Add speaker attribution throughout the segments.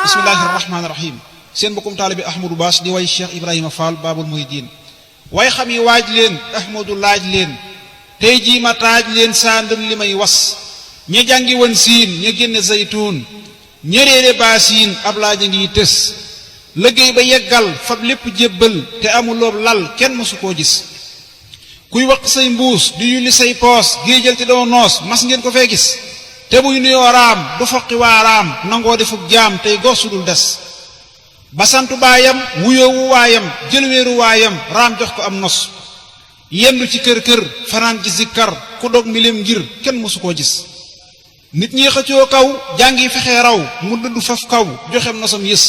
Speaker 1: bismillahi rahmaani rahim seen mbokkum taalibe Ahmadou Bass di way Cheikh Ibrahima Fall Babul Mouridine way xam yi waaj leen Ahmadou laaj leen tey jii ma taaj leen saa ndën li may was ña jàngi woon siin ña génne zaytuun ña réere baasiin ab laaja ngi tës liggéey ba yeggal fab lépp jébbal te amuloob lal kenn mësu koo gis kuy waq say mbuus di yulli say poos géejal te doo noos mas ngeen ko fee gis te buy nuyoo raam du foqi waaraam nangoo defuk jaam tey gor su dul des basantu baayam wuyoowu waayam jël wéeru waayam raam jox ko am nos yendu ci kër fanaan ci zikkar ku dog milim ngir kenn mësu koo gis nit ñi xëccoo kaw jàngi fexe raw mu dëddu faf kaw joxem nosam yës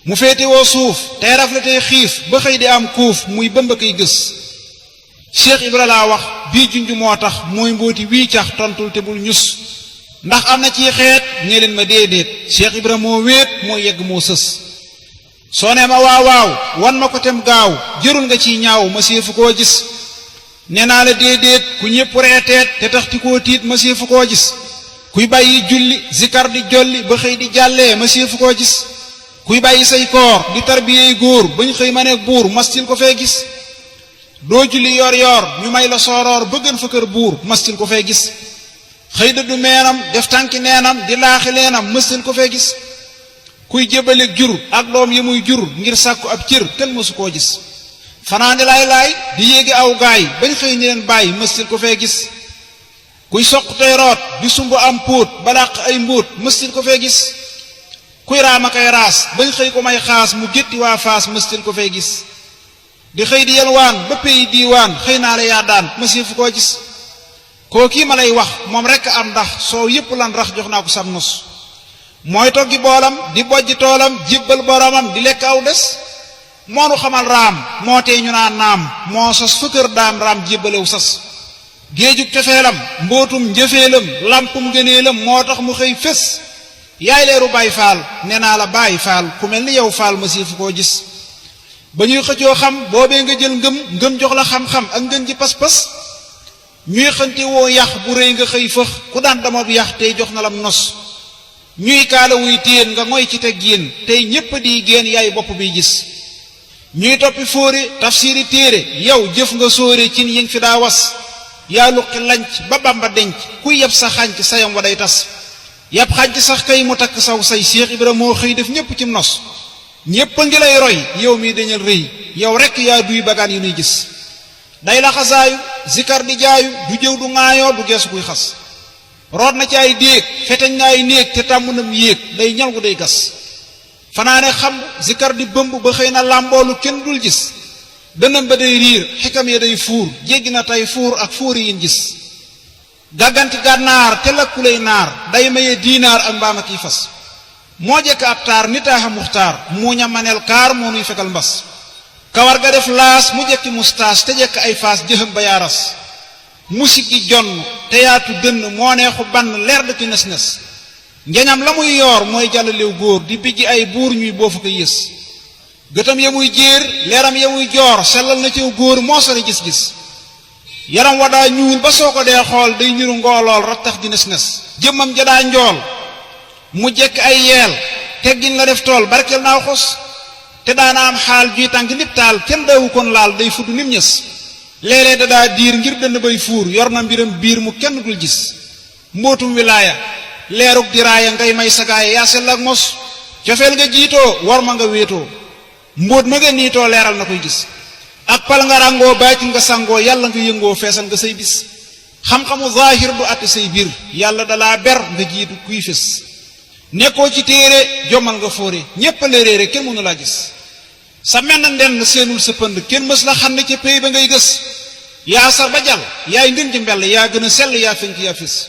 Speaker 1: mu féetewoo suuf tey rafle tey xiif ba xëy di am kuuf muy bëmba koy gës Cheikh Ibra laa wax bii junj moo tax mooy mbooti wii cax tontul te bul ñus ndax am na ci xeet ñee leen ma déedéet Cheikh Ibra moo wéet moo yegg moo sës soo nee ma waaw wan ma ko tem gaaw jërul nga ciy ñaaw ma séefu koo gis nee naa la déedéet ku ñépp reeteet te tax ti koo tiit ma séefu koo gis kuy bàyyi julli zikar di jolli ba xëy di jàllee ma séefu koo gis kuy bàyyi say koor di tarbiyey góor bañ xëy ma nekk buur mastil ko fee gis doo julli yor ñu may la sooroor ba gën fa kër buur mastil ko fee gis xëy dëddu meenam def tànki neenam di laaxi leenam mastil ko fee gis kuy jébbaleeg jur ak doom yi muy jur ngir sàkku ab cër kenn mësu koo gis fanaani laay di yéegi aw gaay bañ xëy ni leen bàyyi mëstil ko fee gis kuy soq tey root di sumb am póot balaq ay mbóot mëstil ko fee gis kuy raama kay raas bañ xëy ko may xaas mu gétti waa faas mëstil ko fee gis di xëy di yelwaan ba pay diiwaan xëy naa la yaa daan mëstil fu koo gis koo kii ma lay wax moom rekk am ndax soo yépp lan rax jox naa ko sam nos mooy toggi boolam di bojji toolam jébbal boromam di lekk aw des moonu xamal raam moo tey ñu naan naam moo sos fëkkër daam raam jébbalew sas géejug cofeelam mbootum njëfeelam lampum gëneelam moo tax mu xëy fés yaay leeru Baay Faal nee naa la Baay Faal ku mel ni yow Faal ma siifu koo gis ba ñuy xëccoo xam boobee nga jël ngëm jox la xam-xam ak ngën ji pas-pas ñuy xënti woo yax bu rëy nga xëy fëx ku daan dama bu yax tey jox na lam nos ñuy kaala wuy téen nga ngoy ci teg yéen tey ñépp di génn yaay bopp bi gis ñuy toppi fóore tafsiri téere yow jëf nga sóore cin yi nga fi daa was yaa luqi lanc ba Bamba denc kuy yeb sa xànc sayam wa day tas yab xànc sax kay mu takk saw say Cheikh Ibra moo xëy def ñépp ci nos ñépp a ngi lay roy yow mii dañal rëy yow rekk yaa duy bagaan yu nuy gis day la xasaayu zikar di jaayu du jëw du ŋaayoo du geesu kuy xas root na ci ay déeg feteñ na ay néeg te tàmm nam yéeg day ñal gu day gas fanaane xam zikar di bëmb ba xëy na làmboolu kenn dul gis dënam ba day riir xikam ya day fuur jéggi na tey fuur ak fuuri yin gis gàgganti gànnaar te lakkulay naar day maye diinaar ak mbaam ak yi fas moo jekk ab taar nitaaxa muxtaar muuña maneel kaar moo nuy fegal mbas kawar ga def laas mu jekki mustaas te jekk ay faas jëxëm ba yaaras musik gi jonn te yaatu dënn moo neexu bann leer dëkk nes-nes njañam la muy yoor mooy jàllalew góor di bijji ay buur ñuy boofu ko yës gëtam ya muy jéer leeram ya muy joor sellal na ciw góor moo sori gis-gis yaram wa daa ñuul ba soo ko dee xool day niru ngoolool rattax di nes-nes jëmmam ja daa njool mu jekk ay yeel teggin la def tool barkeel naaw xos te daana am xaal juy tànk nit taal kenn daawu kon laal day fudd nim ñës léeg-léeg da daa diir ngir dënn bay fuur yor na mbiram biir mu kenn dul gis mbootum wilaaya leerug diraaya ngay may sagaaya yaa sell ak mos cofeel nga jiitoo war ma nga wéetoo mbóot ma nga niitoo leeral na koy gis ak pal nga ràngoo baatin nga sangoo yàlla nga yëngoo feesal nga say bis xam-xamu zaahir du àtte say biir yàlla dalaa ber nga jiitu kuy fés nekkoo ci téere jommal nga fóore ñépp la réere kenn mënu laa gis sa menn ndenn seenul sa pënd kenn mës la xam ne ca pey ba ngay gës yaa sar ba jàll yaay ngën ji mbell yaa gën a sell yaa fenk yaa fis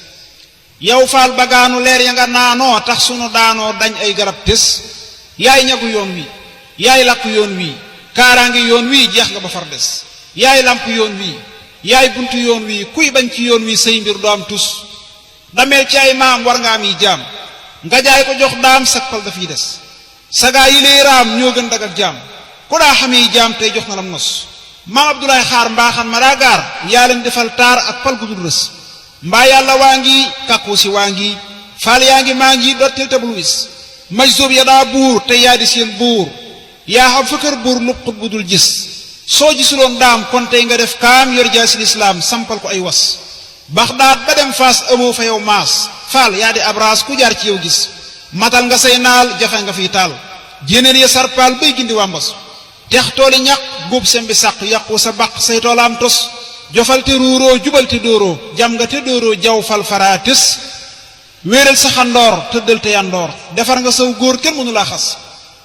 Speaker 1: yow Faal bagaanu leer ya nga naanoo tax sunu daanoo dañ ay garab tes yaay ñagu yoon wi yaay lakk yoon wi kaaraangi yoon wi jeex nga ba far des yaay lamp yoon wi yaay buntu yoon wi kuy bañ ci yoon wi say mbir du am tus dameel ci ay maam war nga am yi jaam nga jaay ko jox daam sakpal dafiy des sagaa yi lay raam ñoo gën dag ak jaam ku daa xamee jaam tey jox na lam nos maam Abdoulaye Xaar mbaaxan ma daa gaar yaa leen defal taar ak pal gu dul rës mbaa yàlla waa ngi kàkku si waa ngi faal yaa ngi maa ngi dottil te bul wis maj soob ya daa buur te yaa di seen buur yaa xam fa kër buur lu xut bu dul gis soo gisuloon daam kon tey nga def kaam yor jaa si lislaam sampal ko ay was Baxdaad ba dem Faas amoo fa yow maas faal yaa di abraas ku jaar ci yow gis matal nga say naal jafe nga fiy taal jénéen ya sarpaal bay gindi wàmbas tex tooli ñaq góob sembi sàq yàqu sa baq say toolaam tos jofal te ruuroo jubal te dóoroo jam nga te dóoroo jaw fal faraa tës wéeral sa xandoor tëddal te yandoor defar nga saw góor kenn mënu laa xas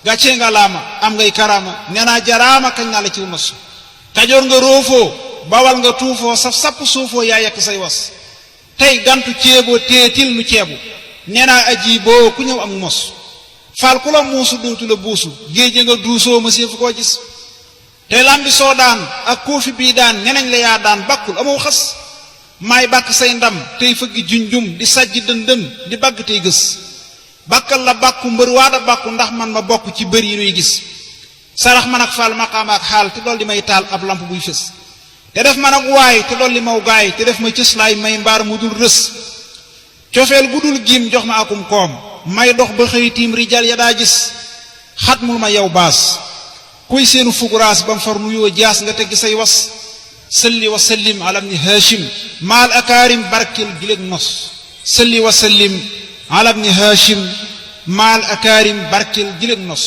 Speaker 1: gàccee nga laama am ngay karaama nee naa jaraama kañ naa la ciw nos kajoor nga roofoo bawal nga tuufoo saf sapp suufoo yaa yekk say was tey gantu ceeboo teetil nu ceebu nee naa aji boo ku ñëw am mos faal ku la muusu dootu la buusu géej nga duusoo ma séefu koo gis te lambi soo daan ak koofi bii daan nenañ la yaa daan bàkkul amoo xas maay bàkk say ndam tey fëggi junjum di sajj dëndëm di bagg tey gës bàkkal la bàkku mbër waada bàkku ndax man ma bokk ci bër yi nuy gis sarax man ak faal maqaama ak xaal te dool di may taal ab lamp buy fës te def man ak waay te dool li maw gaay te def ma cëslaay may mbaar mu dul rës cofeel gu dul giim jox ma akum koom may dox ba xëy tiim rijal ya daa gis xatmul ma yow baas kuy seenu fuguraas bam far nuyoo jaas nga teggi say was salli wa sallim ala ibni hashim maal akaarim barkel giléeg nos salli wa sallim ala ibni hashim maal akaarim barkel giléeg nos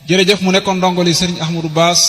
Speaker 1: jërëjëf mu nekkoon ndongoli sëriñ Ahmadou Bass